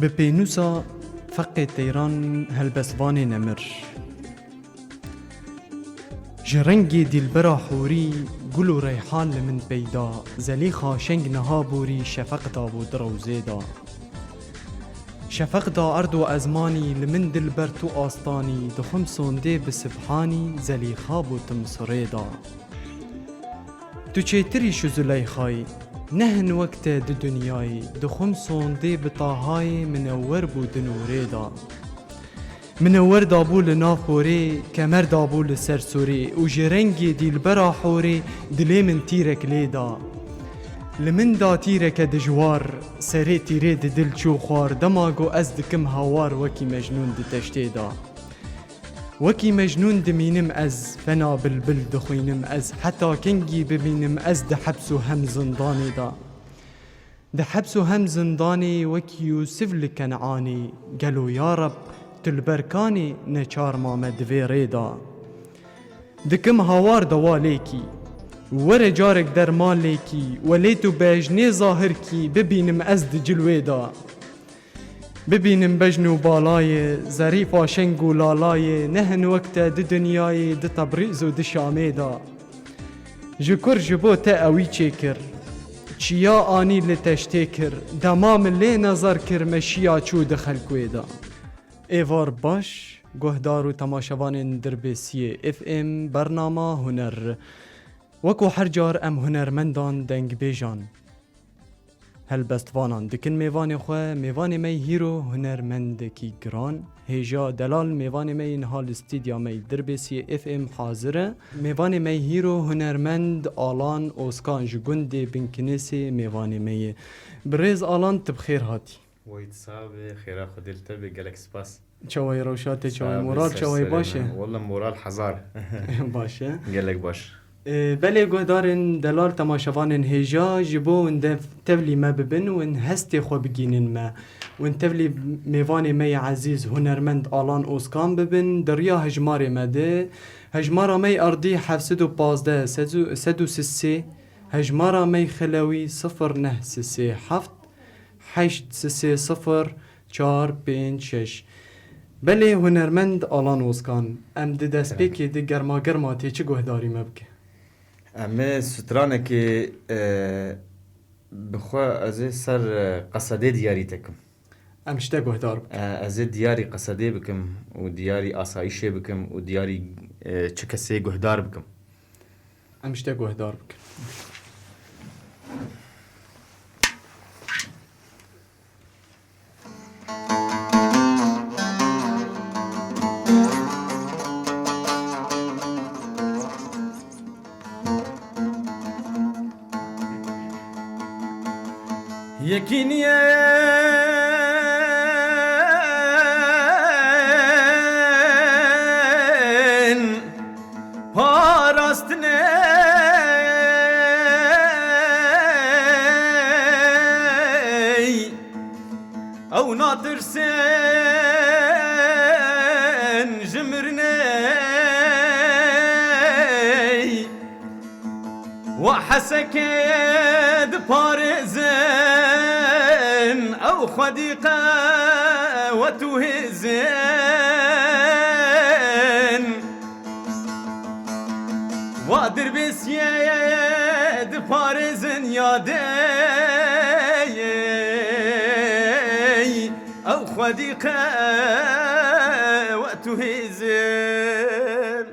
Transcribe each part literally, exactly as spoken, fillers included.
Bi pênûsa Feqê Teyran helbestvanê nemir. Ji rengê dîlbera hûrî gul û reyhan li min peyda, Zelîxa şeng niha borî şefeq dabû di rewzê de. Şefeq da erd û ezmanî, li min dilber tu astanî, dixwim sondê bi sibhanî, Zelîxa bû tim sirê da. Tu çêtirî ji Zuleyxayê, ne hin wek te di dinyayê, dixwim sondê bi Tahayê, minewwer bû di nûrê da. Minewwer dabû li nav porê, kemer dabû li ser sûrê û ji rengê dîlbera horê dilê min tîrek lê da. Li min da tîreke dijwar, serê tîrê di dil çû xwar, dema ku ez dikim hawar wekî Mecnûn di teştê da. Wekî Mecnûn dimînim ez, fena bilbil dixwînim ez, heta kengî bimînim ez di heps û hem zindanê da. Di heps û hem zindanê wekî Yûsif li Kenanê, gelo ya Reb, tu li ber kanê neçar mame di vê rê da. Dikim hawar dewa lêkî, were carek derman lêkî, welê tu bejnê zahir kî, bibînim ez di cilwê da. Bibînim bejn û balayê, zerîfa şeng û lalayê, ne hin wek te di dinyayê, di Tebrîz û di Şamê da. Ji kur ji bo te ewî çêkir, çiya anî li teştê kir, dema min lê nezar kir, meşiya çû di xelk wê da. Êvar baş, guhdar û temaşevanên Dirbêsiyê F M bernama Huner. Wekû her car em hunermendan, dengbêjan, helbestvanan dikin mêvanê xwe. Mêvanê me yê hîro hunermendekî giran, hêja delal. Mêvanê me yê niha li stûdya me yê Dirbêsiyê F M hazir e. Mêvanê me yê hîro hunermend Alan Ozkan ji gundê Binkinêsê mêvanê me ye. Birêz Alan, tu bi xêr hatî. Wey, tu sax bî, xêra Xwedê li te be, gelek spas. Çawa ye rewşa te, çawa ye moral, çawa ye, baş e? Walla moral hezar. Baş e. Gelek baş. Ee, belê guhdarên delal, temaşevanên hêja, ji bo win dev tevlî me bibin, win hestê xwe bigînin me, win tevlî mêvanê me yê ezîz hunermend Alan Ozkan bibin, di riya hejmarê me de, hejmara me yê erdî heft sed û pazdeh, sed û sisê, hejmara me yê xelewî sifir neh sisê heft, heşt sisê sifir çar pênc şeş. Belê hunermend Alan Ozkan, em di destpêkê de germa germa tê çi guhdarî me bike? Em ê stranekê, e, bi xwe ez ê ser, e, qesedê diyarî te kim. Em ji te guhdar bikin. E, ez ê diyarî qesedê bikim û diyarî asayîşê bikim û diyarî, e, çi kesê guhdar bikim. Em ji te guhdar bikin. Yekîniyên parastinê, ew natirsin ji mirinê. Wa hesekê diparêzin, ew xwedî qewet û hêzin. Wa dirbêsiyê diparêzin ya dê, ew xwedî qewet û hêzin.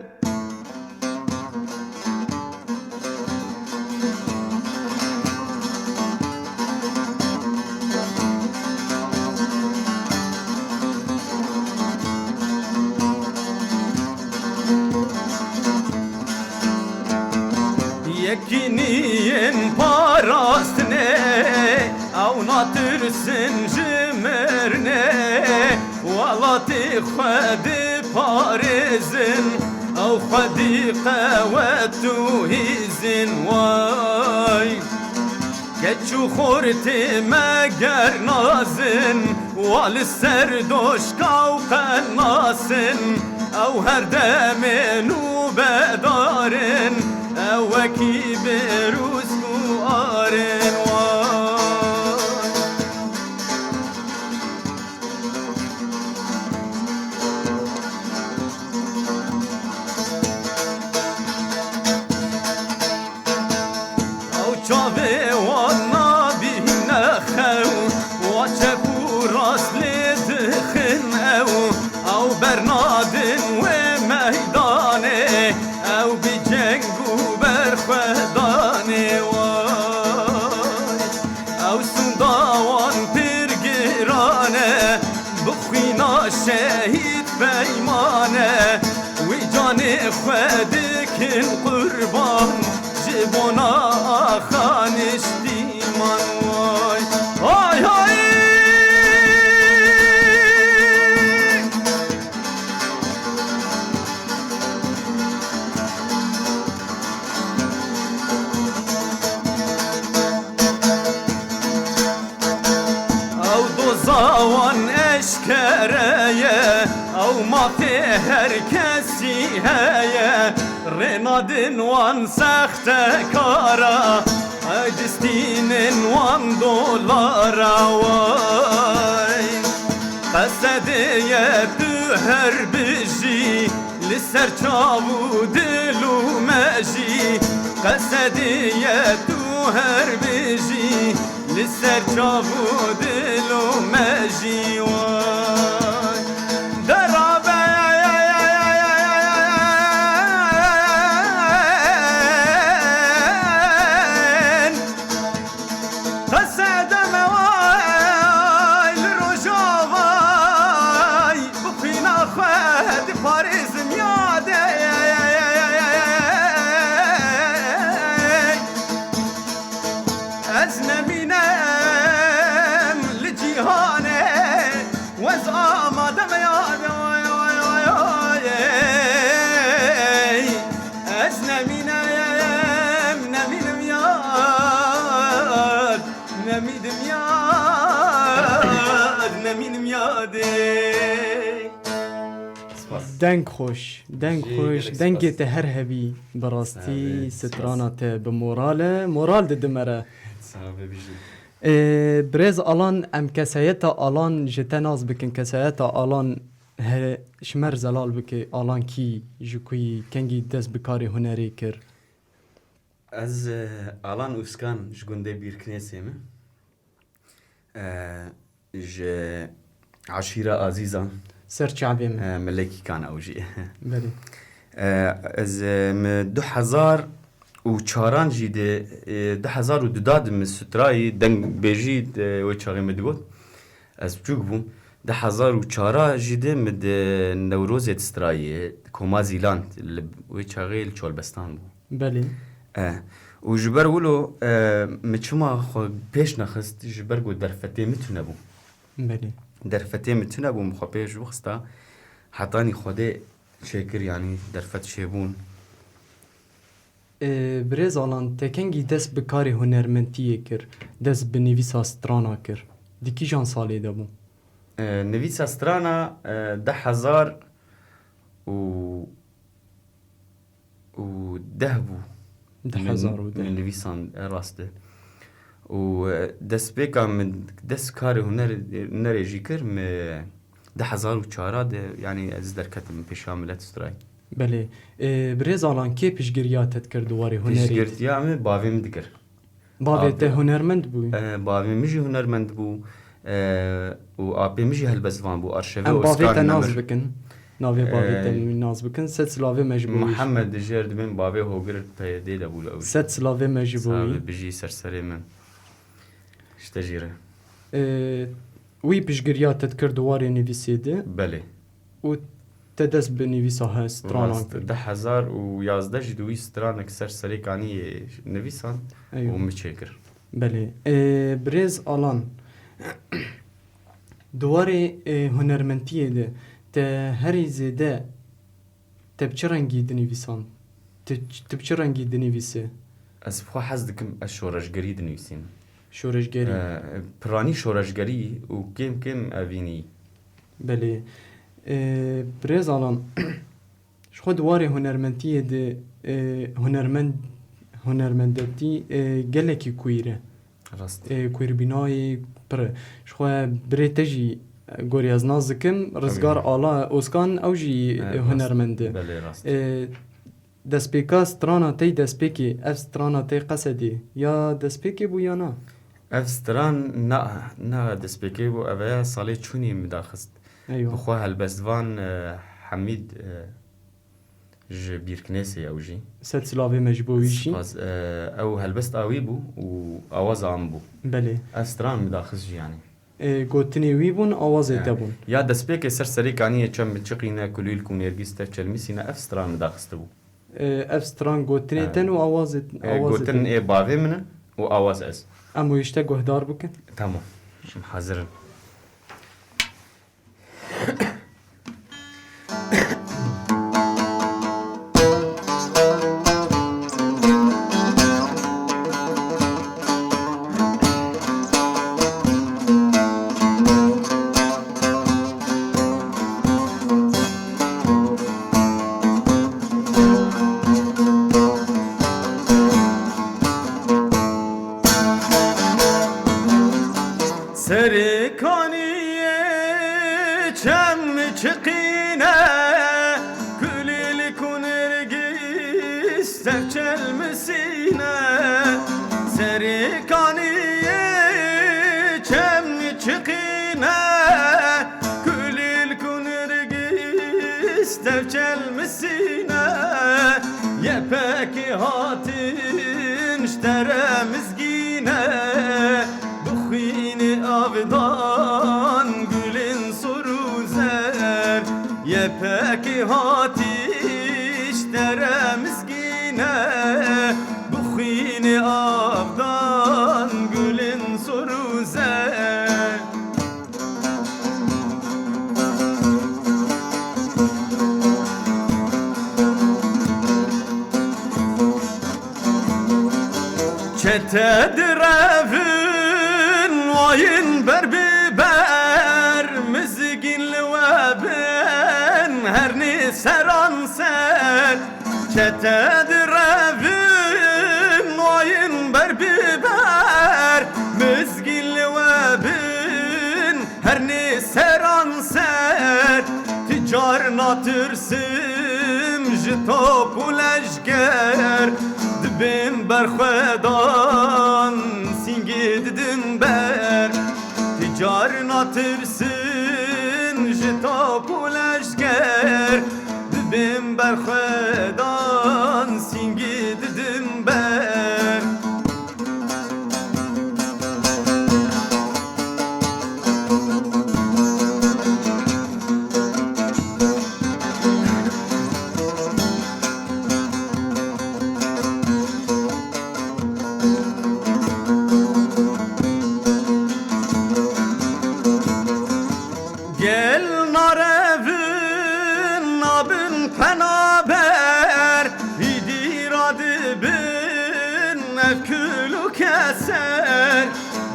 Yekîniyên parastinê, ew natirsin ji mirinê. Welatê xwe diparêzin, ew xwedî qewet û hîzin way. Keç û xortê me ger nazin, wa li ser doşka û qenasin, ew her demê nûbedarin, ew wekî birûsk û arin way. Çep û rast lê dixin ew, ew bernadin wê meydanê, ew bi ceng û berxwedanê way. Ew sûnda wan pir giran e, bi xwîna şehîd peyman e, wî canê xwe dikin qurban. Ji bona axa Niştîman way. Hay hay! Ew doza wan eşkere ye, ew mafê her kesî heye. Rênadin wan sextekara, distînin wan dolara way. Qesedê ye tu her bijî, li ser çav û dil û me jî. Qesedê ye tu her bijî, li ser çav û dil û me jî way. Derabe Qesedeme way li Rojavayê, bi xwîna xwe diparêzim yadê. Ez nemînem li cîhanê, wez amade me yadê. Ez nemînem, nemînim yad, nemîdim yad, nemînim yadê. Spas. Deng xweş, deng Jî xweş, gelek dengê spas. Te her hebî, bi rastî Sağ ol, spas. Strana te bi moral e, moral dide me re. Sağ ol, bijî. Ee, birêz Alan, em kesayeta Alan ji te nas bikin, kesayeta Alan he, ji me re zelal bike, Alan kî, ji ku yî, kengî dest bi karê hunerê kir? Ez, e, Alan Uskan ji gundê Bîrkinêsê me. E, ji eşîra Azîzan. Ser çavê min. E, Milekîkan ew jî. Belê. E, ez, e, min du hezar û çaran jî de, e, du hezar û du da de min strayî, dengbêjî, e, wê çaxê min digot. Ez biçûk bûm. Du hezar û çar jî de min di Newrozê distrayê, Koma Zîlan, li wê çaxê li Çolbestan bû. Belê. E, û ji ber wilo, e, min çima xwe pêş nexist, ji ber ku derfetê min tune bû. Belê. Derfetê min tune bû, min xwe pêş bixista, hetanî Xwedê çêkir, yanî derfet çêbûn. Ee, birêz Alan, te kengî dest bi karê hunermendiyê kir, dest bi nivîsa strana kir? Di kîjan salê de bû? Ee, nivîsa strana, e, du hezar û, û deh bû. Min, Du hezar û deh. Min nivîsan, e, rast e. Û, e, destpêka min dest karê huner-, hunerê jî kir, min du hezar û çar de, yanî ez derketim pêşiya milet strayî. Belê. Ê, birêz Alan, kê piştgiriya te dikir di warê hunerê de? Piştgirtiya min bavê min dikir. Bavê te hunermend bû? E, bavê min jî hunermend bû. E, û apê min jî helbestvan bû. Arşevê Em bavê Oskan te nas Nemir. Bikin. Navê bavê te E, nas bikin. Sed silavê me ji bo wî. Mihemed Dijêr dibên bavê Hogir P Y D de bû li ew. Sed silavê me ji bo wî. Sabe bijî ser serê min. Ji te jî re. E, wî piştgiriya te dikir di warê nivîsê de? Belê. Û te dest bi nivîsa he, strana kir? Rast, du hezar û yazdeh jî di wî stranek ser serê kaniyê nivîsan Eywa. Û min çêkir. Belê. Ê, birêz Alan, di warê, ê, hunermendiyê de te herî zêde te bi çi rengî dinivîsan? Tu, tu bi çi rengî dinivîsî? Ez bi xwe hez dikim, ez şoreşgerî dinivîsînim. Şoreşgerî. E, piranî şoreşgerî û kêm kêm evînî. Belê. E, birêz Alan, ji xwe di warê hunermendiyê de, e, hunermend-, hunermendetî, e, gelekî queer e. Rast. E, queerbînayê pir e. Ji xwe birê te jî, e, gorî ez nas dikim, Rizgar Ala Oskan, ew jî, e, rast. Hunermend e. Belê, rast. E, Destpêka strana tey destpêkê, ev strana tey Qesedê, ya destpêkê bû ya na? Ev stran na, na destpêkê bû, ev ya salê çûnî min daxist. Eywa. Bi xwe helbestvan, e, Hemîd, e, ji Bîrkinêsê ew jî. Sed silavê me ji bo wî jî. Spas. E, ew helbesta wî bû û awaza min bû. Belê. Ev stran min daxist jî yanî. E, gotinê wî bûn, awazê te bûn. Ya destpêkê ser serê kaniyê çem min çiqîne, kulîlk û nêrgîz tev çelmisîne, ev stran min daxistibû. E, ev stran gotinê te ne û awazê, e, awazê gotin te. Ê bavê min in û awaz ez. Em wî ji te guhdar bikin. Tamam. Em hazir in. Serê kaniyê çem çiqîne, kulîlk û nêrgîz tev çelmisîne. Serê kaniyê çem çiqîne, kulîlk û nêrgîz tev çelmisîne. Yepekê hatin ji te re mizgîne, bi xwînê avdan gulên sor û zer. Yepekê hatî ji te re mizgîne, bi xwînê avdan gulên sor û zer. Çete direvin wayên ber bi ber, mizgîn li we bin hernê seran ser. Çete direvin wayên ber bi ber, mizgîn li we bin hernê seran ser. Ti car natirsim ji top û leşker, dibêm berxwedan sîngê didin ber. Ti car natirsin ji top û leşker, dibêm berxwedan sîngê didin ber. Gel narevin nabin penaber, îdî radibin ev kul û keser.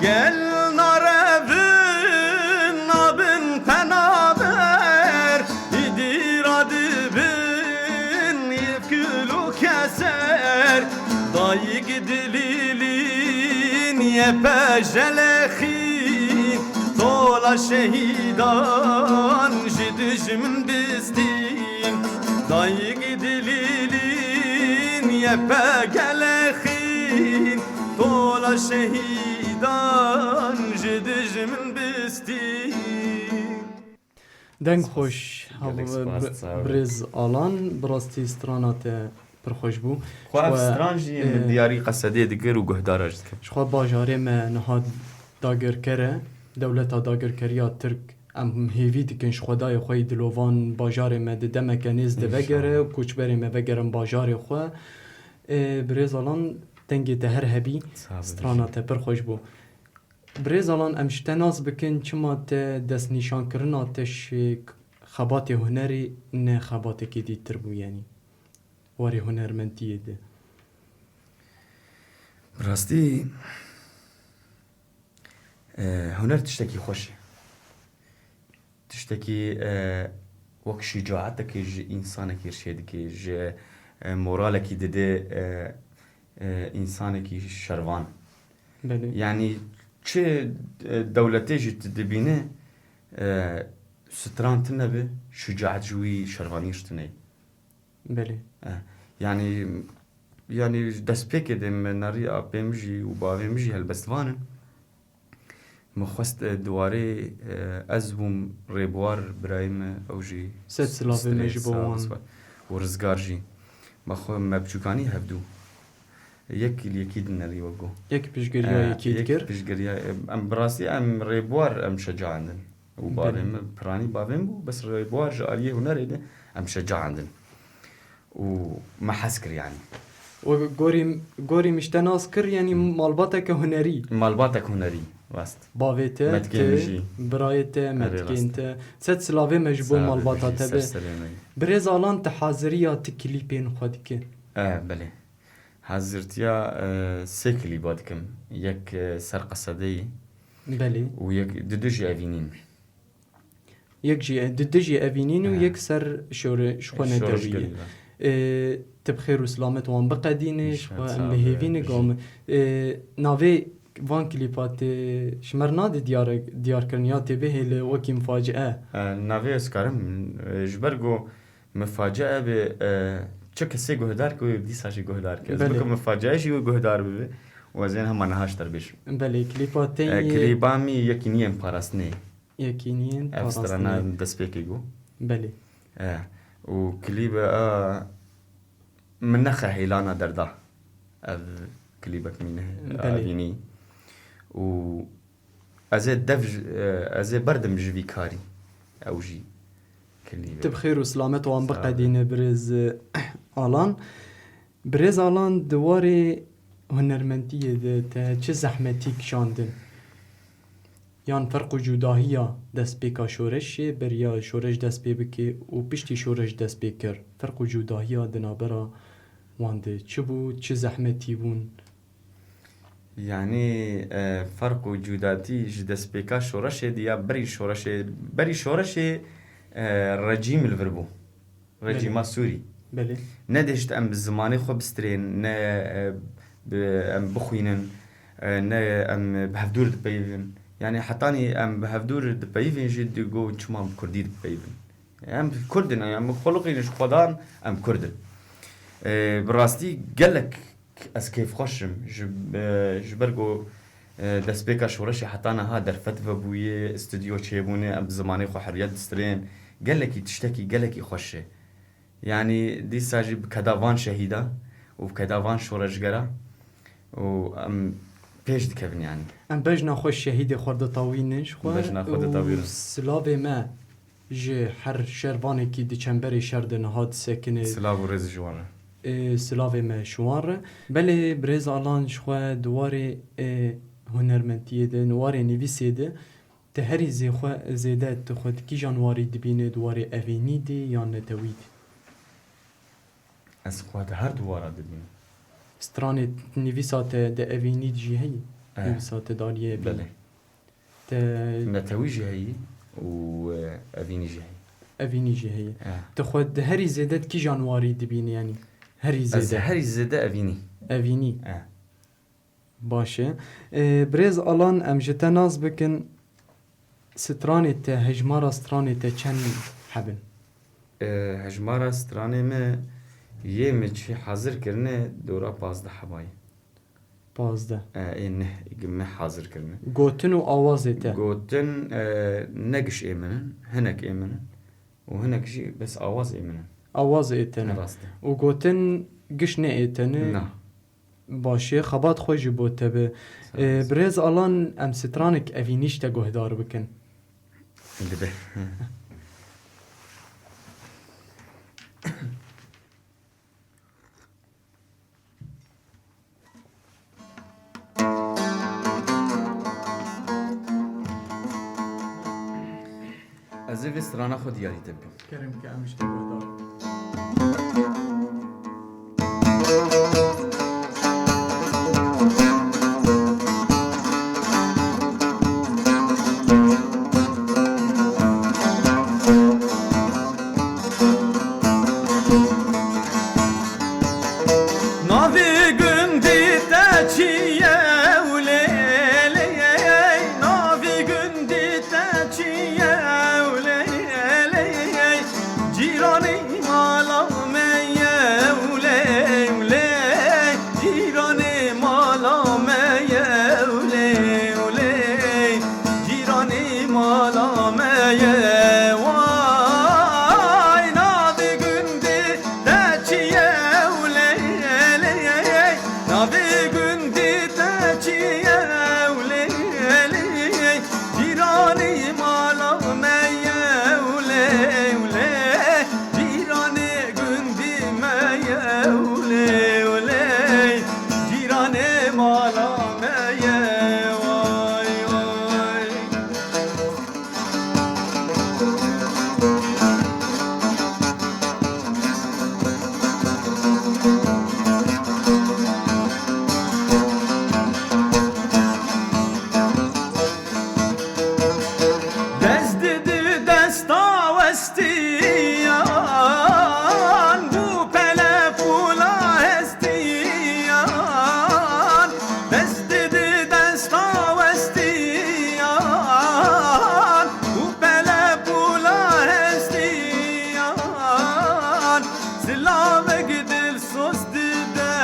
Gel narevin nabin penaber, îdî radibin ev kul û keser. Dayik dilîlîn yepe jelexîn, tola şehîdan ji dijmin bistîn. Dayik dilîlîn yepe gelexîn, tola şehîdan ji dijmin bistîn. Deng xweş, gelek spas, sağ ol. Birêz Alan, bi rastî strana te pir xweş bû. Xwe ev stran jî min diyarî qesedê dikir û guhdara jî dikir. Ji xwe bajarê me niha dagirker e, dewleta dagirkeriya Tirk, em hêvî dikin ji Xwedayê xwe yî dilovan bajarê me di demeke nêz de vegere, koçberê me vegerin bajarê xwe. Ê, birêz Alan, dengê te her hebî, strana te pir xweş bû. Birêz Alan, em ji te nas bikin, çima te destnîşankirina te ji xebatê hunerî ne xebatekî dîtir bû, yanî warê hunermendiyê de? Bi rastî, e, huner tiştekî xweş e. Tiştekî, e, wek şîcaetekê ji însanekî çêdike, ji, e, moralekî dide, e, e, însanekî şervan. Belê. Yanî çi, e, dewletê jî tu dibîne, e, stran tune be, şîcaet ji wî şervanî ji tune ye. Belê. E, yanî, yanî ji destpêkê de me nerî apê min jî û bavê min jî helbestvan in. Min xwest, e, di warê, e, ez bûm rêbuwar birayê me, ew jî Sed silavê me ji bo wan. Û Rizgar jî. Me xwe me biçûkanî hevdû. Yek li yekî dinerî wek got. Yek piştgiriya E, yekî yek dikir. Piştgiriya, e, em bi rastî em rêbuwar em şecaendin. Û bavê Belê. Min piranî bavê min bû, bes rêbuwar ji aliyê hunerê de em şecaendin. Û me hez kir yanî. Û gorî, gorî min ji te nas kir, yanî malbateke hunerî. Malbatek hunerî, rast. Bavê te, Metkên tu, min jî. Birayê te, Erê, metkên rast. Te. Sed silavê me ji bo Sağ ol, malbata te ser be. Serê me. Birêz Alan, tu haziriya tu klîpên xwe dike? E, belê. Hazirtiya, e, sê klîba dikim. Yek, e, ser qesedeyê. Belê. Û yek, di du jî evînîn. Yek jî, e, di du jî evînîn û He. Yek ser şore-, ji xwe Şoreş netewî ye. Gerî, E, tu bi xêr û silamet wan biqedîne, ji xwe em bi hêvî ne, gam. E, navê van klîpa tê ji me re nade diyar, diyar kirin ya tê bihêle wekî mifacie? E, navê ez karim, e, ji ber ku mifacie be, e, çi kesê guhdar ke wê dîsa jî guhdar ke. Ez Belê. Bikim mifacie jî wê guhdar bibe û ez ên hema niha ji te re bêjim. Belê, klîpa te E, yê klîba min yekîniyên parastinê. Yekîniyên Ev parastinê. Strana destpêkê got. Belê. E, û klîbe a min nexe heylana derda. Ev klîbek mîne Belê. Avînî. Û ez ê dev ji, e, ez ê berdim ji vî karî. Ew jî klîbe. Tu bi xêr û silamet wan Sağ ol. Biqedîne birêz, e, Alan. Birêz Alan, di warê hunermendiyê de te çi zehmetî kişandin? Yan ferq û cudahiya destpêka şoreşê, beriya şoreş dest pê bike û piştî şoreş dest pê kir? Ferq û cudahiya di navbera wan de çi bû, çi zehmetî bûn? Yanî, e, ferq û cudatî ji destpêka şoreşê de ya berî şoreşê, berî şoreşê, e, recîm li vir bû. Recîma Belê. Sûrî. Belê. Ne dihişt em bi zimanê xwe bistirên, ne, e, bi, em bixwînin, e, ne em bi hevdûr dipeyivin. Yanî hetanî em bi hevdûr dipeyivin jî digo çima bi kurdî dipeyivin. Em kurd in, em xwe lixînin ji xwedan, em kurd in. E, bi rastî gelek ez kêfxweş im. Ji, e, ji ber ku, e, destpêka şoreşê heta niha derfet vebûye, stûdyo çêbûne, em bi zimanê xwe heriyet distirên. Gelekî tiştekî gelekî xweş e. Yanî dîsa jî bi keda van şehîdan û bi keda van şoreşgera û em pêş dikevin yanî. Em bejna xwe şehîdê xwe ditawînin ji xwe Bejna xwe û ditawînin. Silavê me ji her şervanekî di çemberê şer de niha disekine. Silav û rêz ji wan re. Ê, silavê me ji wan re. Belê birêz Alan ji xwe di warê, ê, hunermendiyê de, di warê nivîsê de, tu herî zê xwe, zêde tu xwe di kîjan warî dibîne, di warê evînî de yan netewî de? Ez xwe di her du wara dibînim. Stranê nivîsa te di evînî de jî heye? Eh. Nivîsa te daniye bîne? Belê. Te Netewî jî heyî û, e, evînî jî heyî. Evînî jî heye. Eh. Tu xwe di herî zêde di kîjan warî dibînî, yanî herî zêde? Ez herî zêde evînî. Evînî. Eh. Baş e. E, birêz Alan, em ji te nas bikin, stranê te, hejmara stranê te çend hebin? E, hejmara stranê me yê min çi hazir kirine dora pazdeh hebayî. Pazdeh. E, ê neh, me hazir kirine. Gotin û awazê te? Gotin, e, ne giş ê min in, hinek ê min in. Û hinek jî bes awaz ê min in. Awaz ê te ne? Rast e. Û gotin giş ne ê te ne? Na. Baş e, xebat xwe ji bo te be. Sağ ol. Ê, birêz Alan, em stranek evînî ji te guhdar bikin. Dibe. Ez ê vê strana xwe diyarî te bikim. Kerem ke em ji te guhdar. Navê gundî te çi ye ewlê, lê, lê, navê gundî te çi ye ewlê, lê, lê, cîranê mala me ye ewlê, lê, cîranê mala me ye ewlê, lê, lê. Mala me ye way, navê gundê te çi ye û lê, lê, lê, navê gundê te çi ye û lê, lê, cîranê mala me ye û lê, û lê, cîranê gundê me ye û lê, û lê, cîranê mala me ye way, way. Dest didi desta westiyan, bû pele pûla hestiyan. Dest didi desta westiyan, û pele pûla hestiyan. Silavek dilsoz dide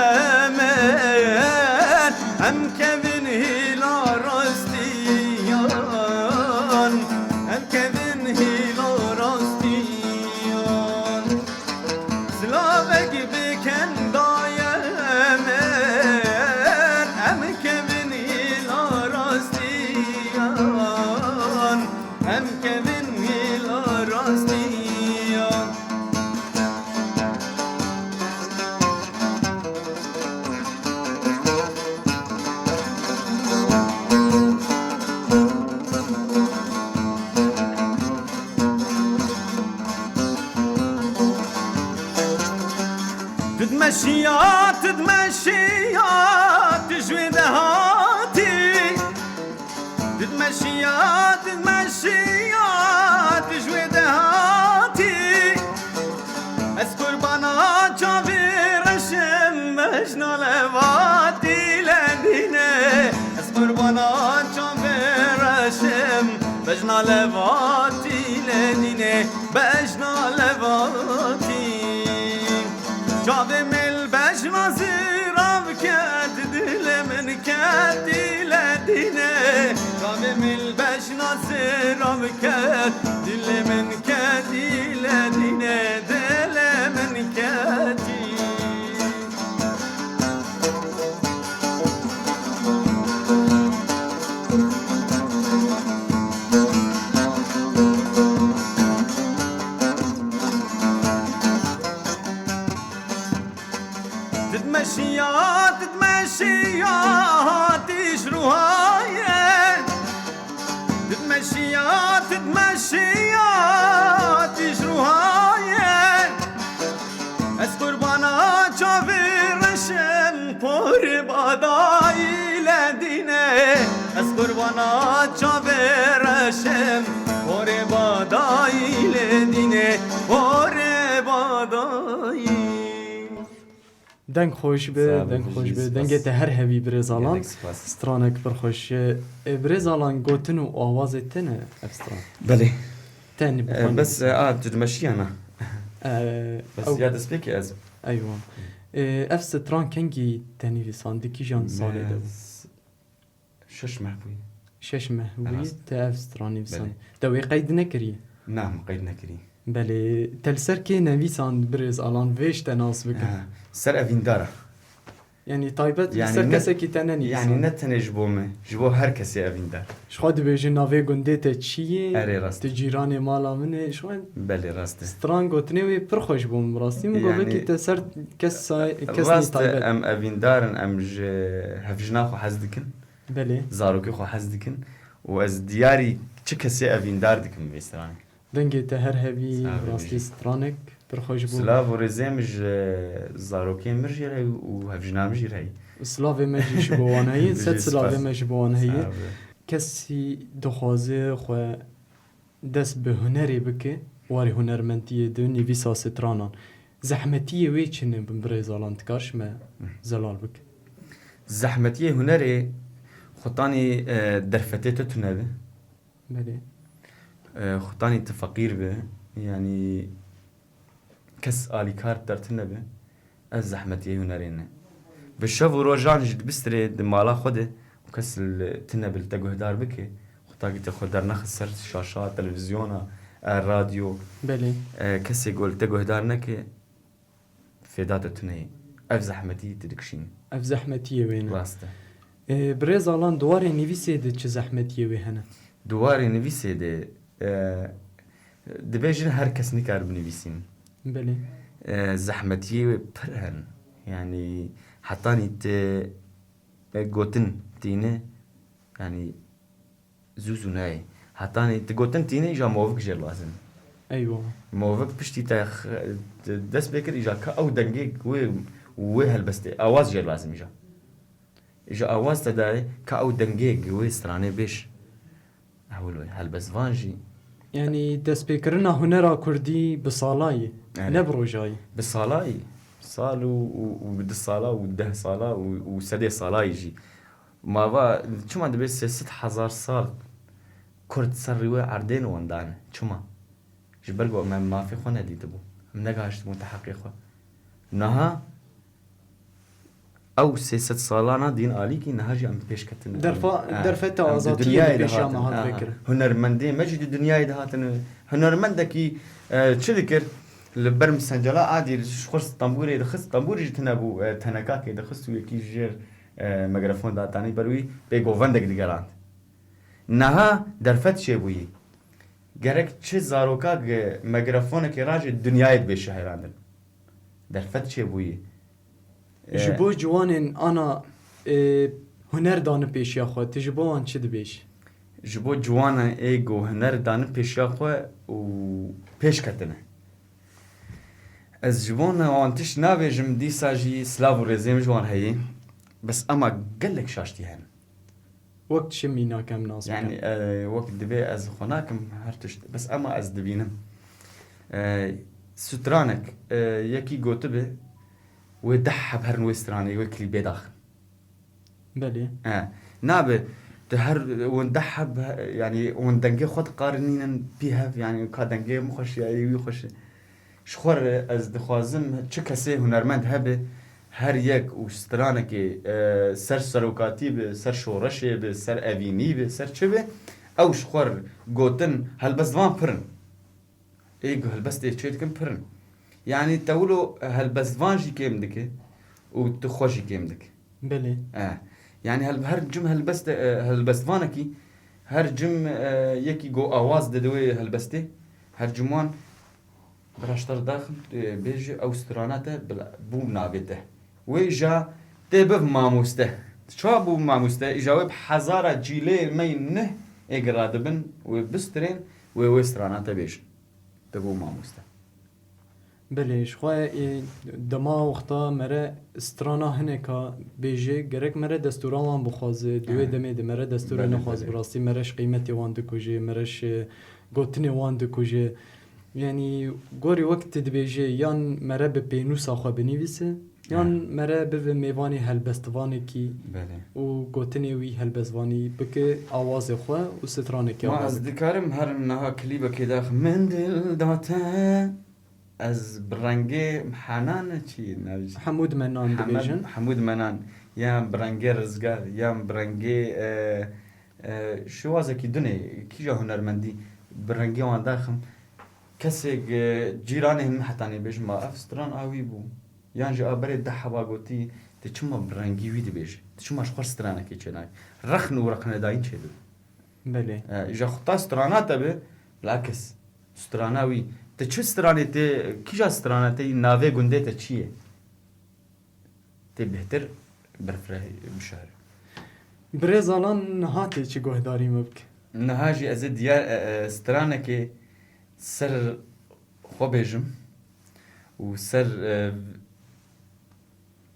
min, em kevin hîla rastiyan, em kevin hîla rastiyan. Silavek bikin dayê min, em kevin hîla rastiyan, em kevin hîla rastiyan. Tu dimeşiya, tu dimeşiya, tu ji wê dehatî. Tu dimeşiya, tu dimeşiya, tu ji wê dehatî. Ez qurbana çavê reşim, bejna levatî lê dîne. Ez qurbana çavê reşim, bejna levatî lê dîne, bejna levatî. Çavê min li bejna zirav ket, dilê min ketî lê dîne. Çavê min li bejna zirav ket, dilê min ketî lê dîne, dilê min ketî. Didmeşiya, didmeşiya, tîj ruhaye. Didmeşiya, didmeşiya, tîj ruhaye. Ez qurbana çavê reşim, porê badayî lê dîne. Ez qurbana çavê reşim, porê badayî lê dîne, porê badayî. Deng xweş be, Sağ ol, deng xweş be. Dengê te her hebî birêz Alan. Gelek spas. Stranek pir xweş. E, birêz Alan, gotin û awazê te ne ev stran? Belê. Te ne E, bixwendî? Bes, e, a, tu dimeşiya na. E, Bes ew ya destpêkê ez. Eywa. E, ev stran kengî te nivîsand, di kîjan salê de bû? Şeş meh bûyî. Şeş meh bûyî. Rast. Te ev stran nivîsand. Belê. Te wê qeyd nekirî? Na, min qeyd nekirî. Belê. Te li ser kê nevîsand birêz Alan, vê ji te nas bikim? Ha, ser evîndara. Yanî taybet li ser kesekî te nenivîsand? Yanî ne tenê ji bo me, ji bo her kesê evîndar. Ji xwe dibêjin navê gundê te çi ye? Erê, rast. Tu cîranê mala min ê, ji xwe. Belê, rast e. Stran gotinê wê pir xweş bû min, bi rastî min got, yanî belkî te ser kes say-, kes rast e, taybet. Em evîndar in, em ji hevjina xwe hez dikin. Belê. Zarokê xwe hez dikin û ez diyarî çi kesê evîndar dikim vê stranê. Dengê te her hebî, Sağ ol, rastî bijî. Stranek pir xweş bû. Silav û rêzê min ji zarokê min jî re û hevjina min jî re. Silavê me jî ji bo wan heye, Bijî, sed silavê spas. Me ji bo wan heye. Sağ ol. Kesî dixwaze xwe dest bi hunerê bike, warê hunermendiyê de, nivîsa stranan. Zehmetiyê wê çi ne, bi birêz Alan, dikar ji me zelal bike? Zehmetiyê hunerê, xutanî, e, derfetê tu tune be. Belê. E, xutanî tu feqîr be. Yanî kes alîkar ter tune be. Ez zehmetiyê hunerê ne. Bi şev û rojan jî dibistirê di mala xwe de û kes li tune bi li te guhdar bike, xwe Takî te xwe dernexist ser şaşa, televîzyona, e, radyo. Belê. E, kesê ku li te guhdar neke, fêda te tune ye. Ev zehmetî tu dikişînî. Ev zehmetiyê wê ne. Rast e. E, birêz Alan, di warê nivîsê de çi zehmetiyê wê hene? Di warê nivîsê de, e, dibêjin her kes nikare binivîsîn. Belê. E, zehmetiyê wê pir hene. Yanî hetanî tu, e, gotin tîne, yanî zû zû nayê. Hetanî tu gotin tîne, îja movik jê lazim. Eywa. Movik piştî te x-, te dest pê kir, îja ka ew dengê wê, wê helbestê, awaz jê lazim îja. Îja awaz te dayê, ka ew dengê wê stranê bêj. Ewil wê helbestvan jî. Yanî destpêkirina hunera kurdî bi salayî, Erê. Ne bi rojayî. Bi salayî. Sal û, û, û bi du sala û deh sala û, û sedê salayî jî. Ma va, çima dibe sê sed hezar sal Kurd ser rîwê erdê ne wendane? Çima? Ji ber ku me mafê xwe nedîtibû. Em negahiştibûn te heqê xwe. Niha ew sê sed salana dîn alîkî niha jî em pêş ketin. Derfa-, Eh, derfeta em di azatiyê dinyayê li de pêşiya me hatin. hat Ah, vekirin. Hunermendê me jî di dinyayê de hatin. Hunermendekî, eh, çi dikir? Li ber misencela adî ji xwe stambûrê dixist, stambûrê jî tune bû, eh, tenekakê dixist û yekî jêr, eh, mikrofon datanî ber wî pê govendek digerand. Niha derfet çêbûyî. Gerek çi zarokak, e, migrofonekê re jî dinyayê dibê şihêrandin. Derfet çêbûyî. E, Ji bo ciwanên ana, e, huner dane pêşiya xwe, tu ji bo wan çi dibêjî? Ji bo ciwanê ê ku huner dane pêşiya xwe û pêş ketine. Ez ji bo wan tişt nabêjim, dîsa jî silav û rêzê min ji wan heye. Bes ema gelek şaştî hene. Wek çi mînak em nas bikin? Yanî, e, wek divê ez xwe nakim her tişt. Bes ema ez dibînim. E, stranek, e, yekî gotibe, wê deh heb herin wê stranê, wê klîbê daxin. Belê. E, nabe, tu her, hûn deh heb, yanî, hûn dengê xwe diqarinînin pî hev, yanî, ka dengê min xweş ya, ê wî xweş e. Ji xwe re ez dixwazim çi kesê hunermend hebe, her yek û stranekê, e, ser serokatî be, ser şoreşê be, ser evînî be, ser çi be, ew ji xwe re gotin helbestvan pir in. Ê ku helbestê çê dikin pir in. Yanî te wilo helbestvan jî kêm dike û tu xwe jî kêm dike. Belê. E, yanî hel-, her cim helbest, e, helbestvanekî, her cim, e, yekî go awaz dide wê helbestê, her cim wan Bira ji te re daxim, tu bêjî ew strana te bila-, bû navê te. Wê îja tê biv mamoste. Çawa bû mamoste? Îja wê bi hezara cîlê me yên neh ê gi radibin, wê bistirên, wê wê strana te bêjin. Te bû mamoste. Belê, ji xwe, ê, dema wexta mere strana hineka bêjê, gerek mere destûra wan bixwaze, di wê Hı. demê de mere destûra Belê, nexwaz belê. bi rastî mere ji qîmetê wan dikuje, mere ji gotinê wan dikuje. Yanî gorî wek tu dibêjê, yan mere bi pênûsa xwe binivîse, yan Hı. mere bibe mêvanê helbestvanekî Belê. û gotinê wî helbestvanî bike awazê xwe û stranekê Ma ava ez bike. dikarim her niha klîbekê daxim, min dil da te. Ez bi rengê Henan çi navê jî? Hemûd Menan Hemed-, dibêjin. Hemûd Menan, yan bi rengê Rizgar, yan bi rengê, e, e, şêwazekî dinê, kîja hunermendî bi rengê wan daxim. Kesê, e, cîranê min hetanî bêjim, ma ev stran a wî bû. Yan jî a berê deh heba gotî, tu çima bi rengî wî dibêjî? Tu çima ji xwe stranekê çênayî? Rexn û rexnedayîn çêdibe. Belê. E, îja xwe ta strana te be, bilakis. Strana wî. Te çi stranê te, kîja strana te, navê gundê te çi ye? Tê bêhtir berfireh bişar. Birêz Alan niha tê çi guhdarî me bike? Niha jî ez ê diyar, e, e, stranekê ser xwe bêjim û ser, e,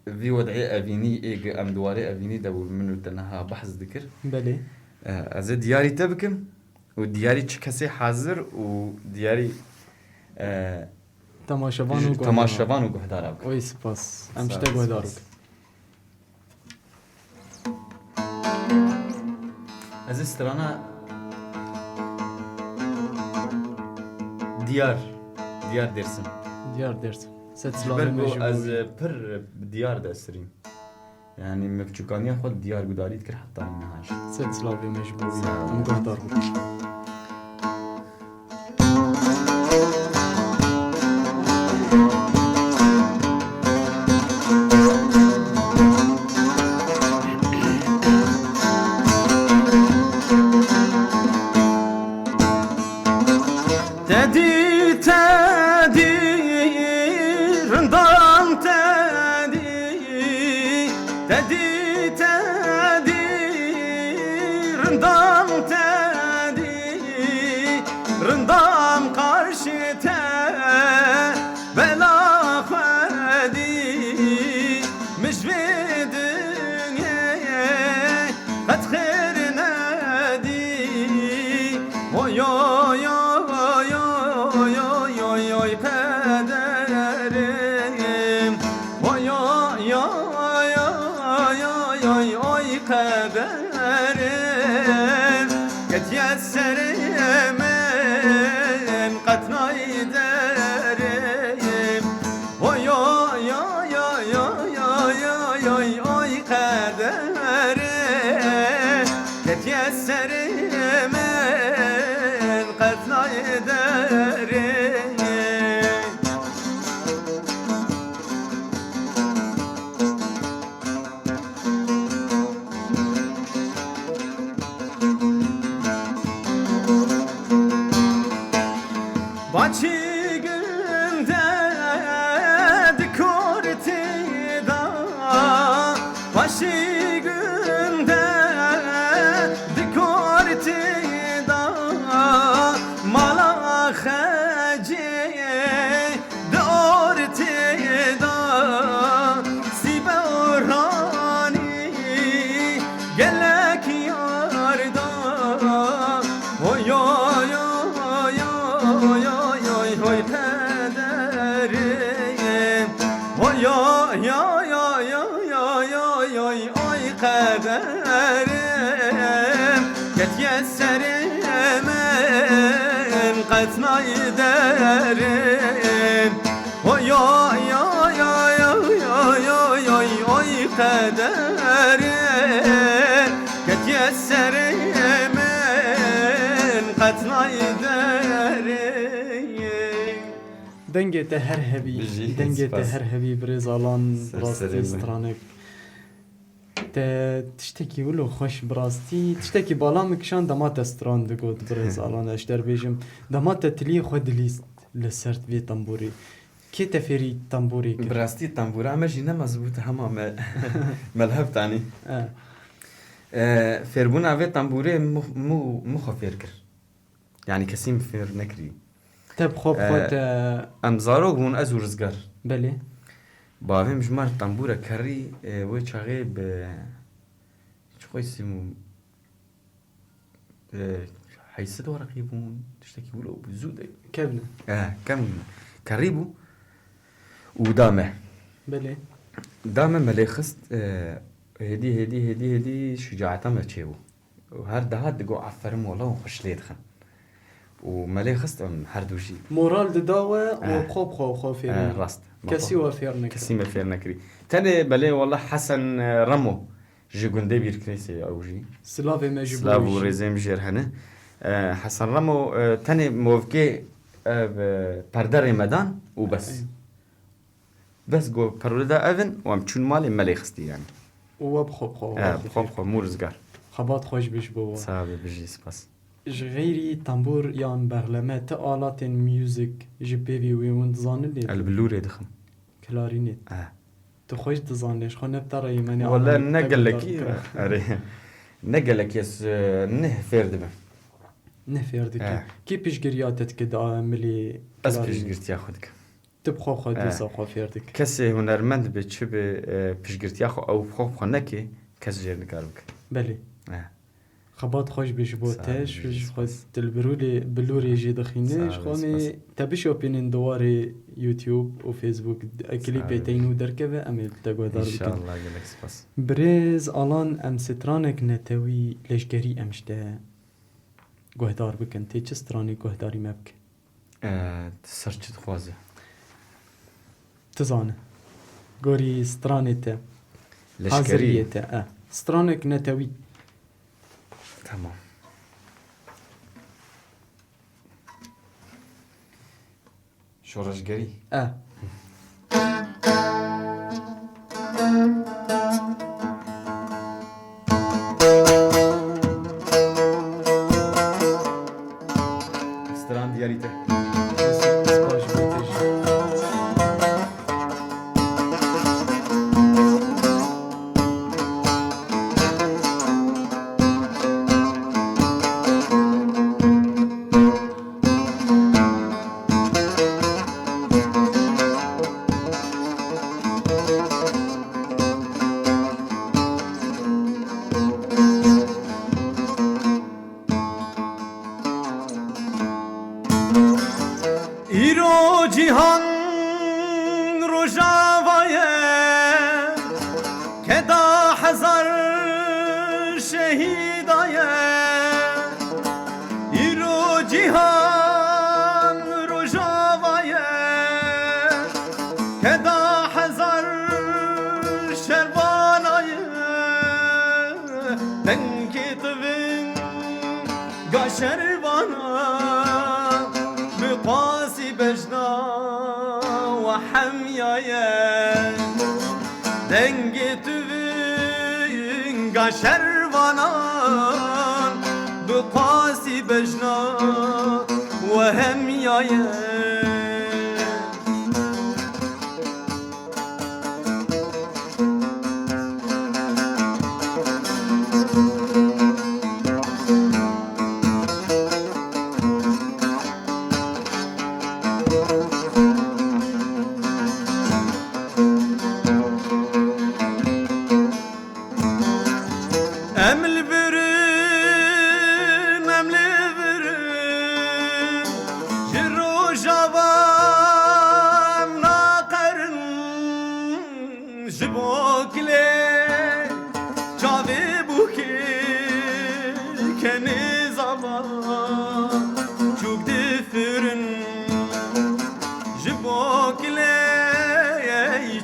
vî wed'ê evînî ê gi em di warê evînî de bû min û te niha behs dikir. Belê. E, ez ê diyarî te bikim û diyarî çi kesê hazir û diyarî, e, Temaşevan û ji guhdaran. temaşevan û guhdara bikim. Oy spas. Em ji Sağ te ol, guhdar spas. bikin. Ez ê strana Diyar, Diyar Dêrsim. Diyar Dêrsim. Sed Ji silavê ber me ku ji bo ez wî. pir bi Diyar de esirîm. Yani me piçûkaniya xwe diyar gudarî dikir heta niha jî. Sed silavê me ji bo wî. Sağ ol. Em guhdar bûn. Tedî, tedî, rindam tedî, tedî, tedî, rindam tedî, rindam qarşî te bela xwedî, min ji vê dinyê qet xêr nedî. Oy, oy, oy, qederim. Oy, oy, oy, oy, oy, oy, qederim. Ketiye serê min qet nayderim. Oy, oy, oy, qederê, ketiye serê min qet nayê derê. Başî günde di kortî da, başî günde di kortî da, mala xecê di ortê da, sîbe û ranî gelek yar da. Oy, oy, oy, qederim. Oy, oy, oy, qederim. Ketiye serê min qet nayderim. Oy, oy, oy, qederê, ketiye serê min qet nayderim. Dengê te her hebî, Bijî, dengê te spas. Her hebî birêz Alan, Ser rastî serê me. Stranek. Te tiştekî wilo xweş bi rastî, tiştekî bala min kişand dema te stran digot, birêz Alan, ez ji te re bêjim. Dema te tiliyê xwe dilîst li ser vê tembûrê. Kê te fêrî tembûrê kir? Bi rastî tembûra me jî ne mezbût e, hema me, me li hev tanî. E. E, fêrbûna vê tembûrê min, min, min xwe fêr kir. Yani kesî min fêr nekirî. Te bi xwe, bi xwe, e, te em zarok bûn, ez û Rizgar. Belê. Bavê min ji me re tembûre kerî, e, wê çaxê bi çi xwe sîm û, e, heysid wereqî bûn, tiştekî wilo bû, zû de. Kevne. E, kevne. Kerî bû û da me. Belê. Da me, me lê xist, e, hêdî, hêdî, hêdî, hêdî şucaeta me çêbû. Û her dihat digot, "Aferin wela, hûn xweş lê dixin." Û me lê xist, em her du jî. Moral dida we û, eh, bi xwe, bi xwe, xwe fêr, eh, bû. Rast. Kesî we fêr nekir. Kesî me fêr nekirî. Tenê belê wela Hesen, eh, Remo ji gundê Bîrkrêsê ew jî. Silavê me ji bo wî jî. Silav û rêzê min jê re hene. Eh, Hesen Remo, eh, tenê movkê, eh, bi perderê me dan û bes. Ey. Bes got, "Perwerde ev in," û em çûn malê, me lê xistî yani. Û we bi xwe bi xwe, e, bi xwe bi xwe, mû rizgar. Xebat xweş be ji bo we. Sax be, bijî, spas. Ji xeyrî tembûr yan berxleme ti alatên music ji pêvî wê hûn dizanin lê? El bilûrê dixim. Klarînet. E. Tu xweş dizanî, ji xwe ne bi te re yê me ne. Wele ne gelekî, erê. Ne gelekî ez, e, neh fêr dibim. Neh fêr dikî. E. Kî piştgiriya te dike di milê klarînet? Ez piştgirtiya xwe dikim. Tu bi xwe xwe, eh, dîsa xwe fêr dikî. Kesê hunermend be, çi be, eh, piştgirtiya xwe ew bi xwe bi xwe neke, kes jê re nikare bike. Belê. Eh. Xebat xweş be ji bo te, ji xwe tu li birûlê, bilûrê jê dixîne, ji xwe me te bişopînin di warê YouTube û Facebook, e, klîpê te nû derkeve, em ê te guhdar bikin. Înşallah, gelek spas. Birêz Alan, em stranek netewî leşkerî em ji te guhdar bikin. Tê çi stranê guhdarî me bike? E, tu ser çi dixwaze? Tu zane. Gorî stranê te. Leşkerî. Haziriyê te, e. Stranek netewî. Tamam. Şoreşgerî. E. Stran diyarî te. Spas ji bo te jî. Îro cîhan rojava ye, keda hezar şehîda ye. Îro cîhan rojava ye, keda hezar şervana ye. Dengê tivin ga şervana, bi qasî bejna we hemiya ye. Dengê tivin ga şervanan, bi qasî bejna we hemiya ye. Em li vir in, em li vir in, ji rojava em naqerin, ji bo kilê çavê bûkê kenê zava çûk difirin, ji bo kilê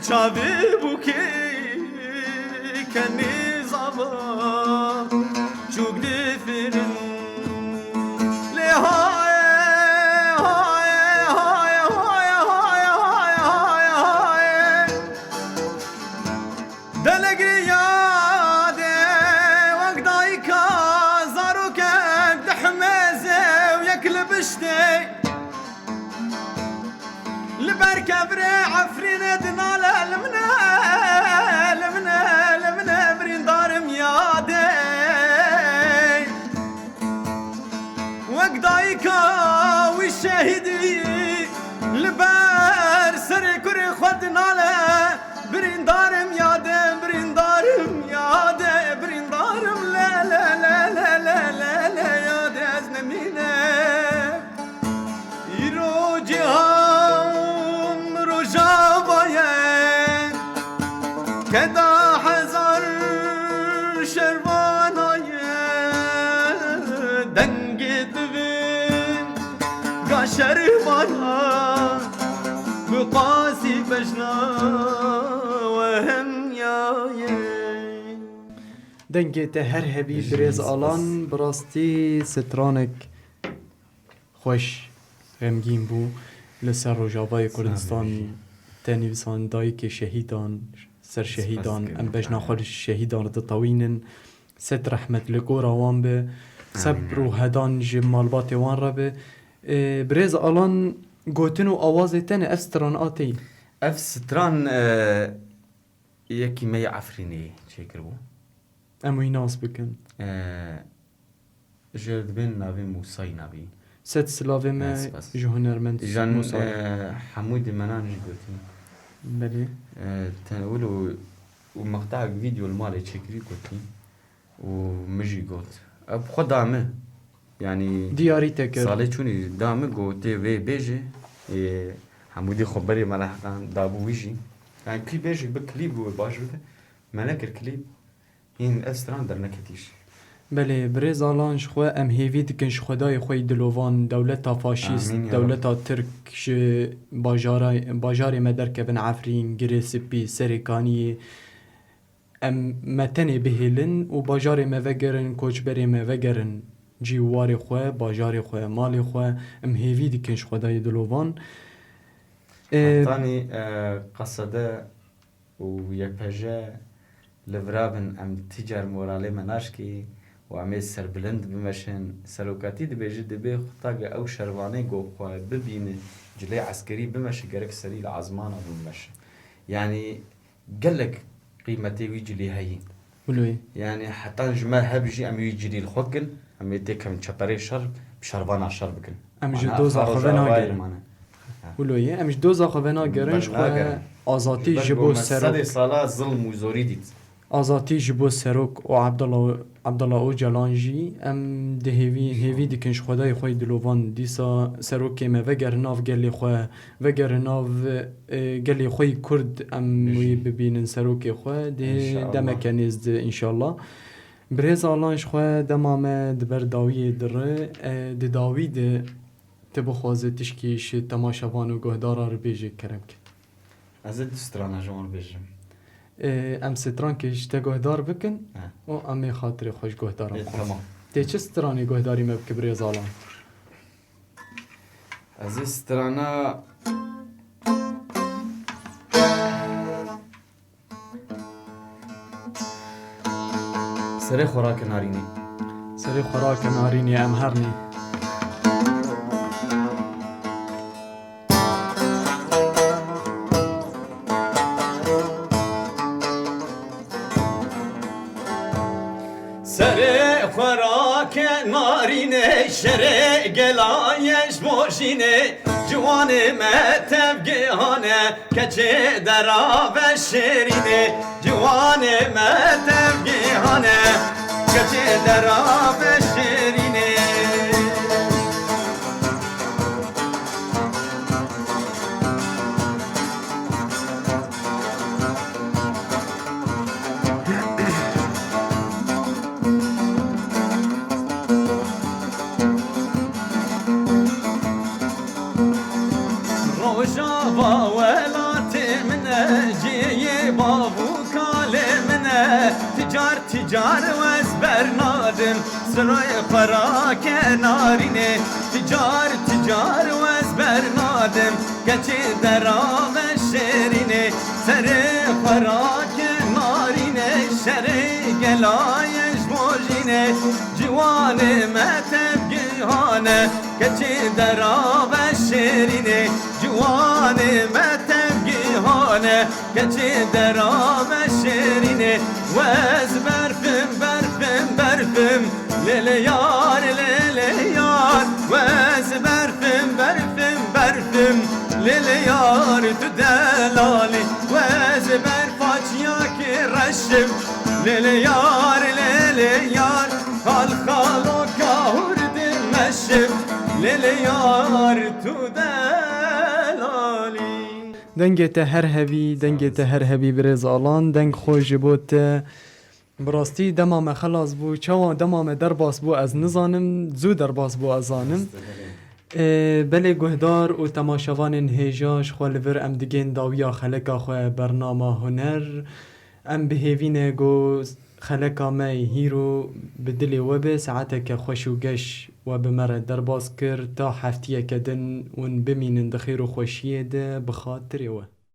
çavê bûkê kenê zava çûk difirin. Lê haye, haye, haye. Delegriya de wek dayika zarokek dihmeze û yek li biştê. Li ber kevirê Efrînê dinale li min e, li min e, li min e, birîndarim yadê. Wek dayika wî şehîdî li ber serê kurê xwe dinale. Birîndarim yadê, birîndarim yadê, birîndarim le, le, yadê ez nemîne. Îro cîhan rojava ye, keda hezar şervana ye, dengê divê ga şervana, bi qasî bejna we hemiya ye. Dengê te her hebî, birêz Alan, bi rastî stranek xweş, xemgîn bû. Li ser Rojavayê Kurdistan te nivîsand dayikê şehîdan, ser şehîdan, em bejna xwe li şehîdan re ditewînin. Sed rehmet li gora wan be. Sebr û hedan ji malbatê wan re be. Ê, birêz Alan, gotin û awazê te ne, ev stran a te ye? Ev stran, e, yekî me yê Efrînê çêkiribû. Em wî nas bikin. E, Jê dibên navê Mûsayî navî. Sed silavê me ji hunermend Mûsayî. Jan, e, hemû dimenan jî gotî. Belê. E, te wilo û mextayek vîdeo li malê çêkirî gotî û min jî got. Ev xwe da min. Yanî diyarî te kir. Salê çûnî da min gotê wê bêje. Ê, hemû dî xwe berê me re heqan dabû wî jî. Yanî kî bêje bi klîp bû baş bibe. Me nekir klîp. Hîn ev stran derneketî jî. Belê, birêz Alan, ji xwe em hêvî dikin ji Xwedayê xwe yî dilovan, dewleta faşîst, Amîn ya Reb. Dewleta Tirk ji bajara, bajarê me derkevin Efrîn, Girê Spî, Serê Kaniyê, Em me tenê bihêlin û bajarê me vegerin, koçberê me vegerin cî û warê xwe, bajarê xwe, malê xwe, em hêvî dikin ji Xwedayê dilovan. Ê, Hetanî, e, Qesede û Y P J li vira bin, em tîcar moralê me naşkî û em ê serbilind bimeşin. Serokatî dibêje, dibê xwe ta ge ew şervanê go xwe bibîne cilê eskerî bimeşe, gerek serî li ezmana bimeşe. Yanî gelek qîmetê wî cilî heyî. Wilo ye. Yanî hetan ji me hev jî em wî cilî li xwe kin, em ê têkevin çeperê şer, bi şervana şer bikin. Em ji Mana doza xwe ve nagerin. Mane. Wilo ye, em ji doza xwe ve nagerin, ji xwe azatî ji bo serok. Sedê sala zilm û zorî dît. Azatî ji bo serok û Abdullah, Abdullah Ocalan jî em di hêvî, hêvî dikin ji Xwedayê xwe yî dilovan dîsa serokê me vegerin nav gelê xwe, vegerin nav, e, gelê xwe yî Kurd, em wî bibînin serokê xwe, di demeke nêz de înşallah. Birêz Alan ji xwe dema me di ber dawiyê dire, e, di dawî de tu bixwaze tişkî ji temaşevan û guhdara re bêje kerem ke. Ez ê du strana ji wan bêjim. Ê, em strankê ji te guhdar bikin û em ê xatirê xwe ji guhdaran bixwazin. Ê, tamam. Tê çi stranê guhdarî me bike birêz Alan? Ez ê strana Serê xwe rake narînê. Serê xwe rake narînê, em hernê. Serê xwe rake narînê, şerê gela ye ji mojînê, ciwanê me tevgihane, keçê dera ve şêrînê, ciwanê me tevgihane, keçê dera ve şêrînê. Rojava welatê min e, cihê bav û kalê min e. Ticar, ticar wez bernadim, sirê xwe rake narînê. Ticar, ticar wez bernadim, keçê dera ve şêrînê. Serê xwe rake narînê, şerê gela ye ji mojînê. Ciwanê me tevgihane, keçê dera ve şêrînê. Ciwanê me tevgihane, keçê dera ve şêrînê. Wez berfim, berfim, berfim, lê lê yar, lê lê yar. Wez berfim, berfim, berfim, lê lê yar, tu delalî. Wez berfa çiyakê reşim, lê lê yar, lê lê yar. Xal xalo kahur dimeşim, lê lê yar, tu delalî. Dengê te her hebî, dengê te her hebî birêz Alan, deng xweş ji bo te. Bi rastî dema me xelas bû, çawa dema me derbas bû ez nizanim, zû derbas bû ez zanim. Rast e, belê. Ê, belê guhdar û temaşevanên hêja ji xwe li vir em digên dawiya xeleka xwe bernama huner. Em bi hêvî ne ku xeleka me hîro bi dilê we be, saeteke xweş û geş we bi me re derbas kir, ta heftiyeke din hûn bimînin di xêr û xweşiyê de bi xatirê we.